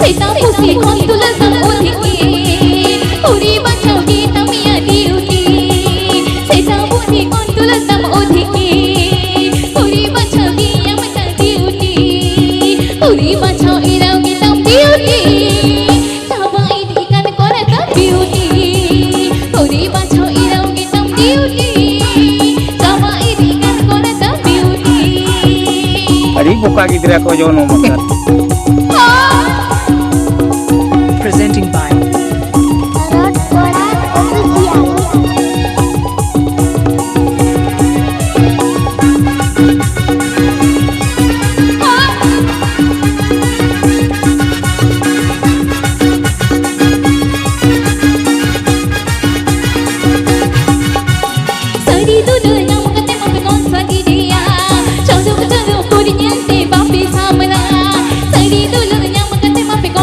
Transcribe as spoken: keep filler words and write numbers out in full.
ᱥᱮᱛᱟ ᱯᱩᱥᱤ ᱠᱷᱚᱱ ᱫᱩᱞᱟᱹᱲ ᱛᱟᱢ ᱚᱫᱷᱤᱠ ᱜᱮ, ᱠᱩᱲᱤ ᱵᱟᱪᱷᱟᱣ ᱜᱮ ᱛᱟᱢ ᱭᱟ ᱰᱤᱭᱩᱴᱤ᱾ ᱥᱮᱛᱟ ᱯᱩᱥᱤ ᱠᱷᱚᱱ ᱫᱩᱞᱟᱹᱲ ᱛᱟᱢ ᱚᱫᱷᱤᱠ ᱜᱮ, ᱠᱩᱲᱤ ᱵᱟᱪᱷᱟᱣ ᱜᱮ ᱟᱢ ᱛᱟᱢ ᱰᱤᱭᱩᱴᱤ᱾ ᱠᱩᱲᱤ ᱵᱟᱪᱷᱟᱣ ᱮᱨᱟᱣ ᱜᱮ ᱛᱟᱢ ᱰᱤᱭᱩᱴᱤ, ᱪᱟᱵᱟ ᱤᱫᱤ ᱠᱟᱱ ᱠᱚᱨᱮ ᱛᱟᱢ ᱰᱤᱭᱩᱴᱤ᱾ ᱠᱩᱲᱤ ᱵᱟᱪᱷᱟᱣ ᱮᱨᱟᱣ ᱜᱮ ᱛᱟᱢ ᱰᱤᱭᱩᱴᱤ, ᱪᱟᱵᱟ ᱤᱫᱤ ᱠᱟᱱ ᱠᱚᱨᱮ ᱛᱟᱢ ᱰᱤᱭᱩᱴᱤ᱾ ᱟᱹᱰᱤ ᱵᱚᱠᱟ ᱜᱤᱫᱽᱨᱟᱹ ᱠᱚ ᱡᱚᱱᱚᱢ ᱟᱠᱟᱱ᱾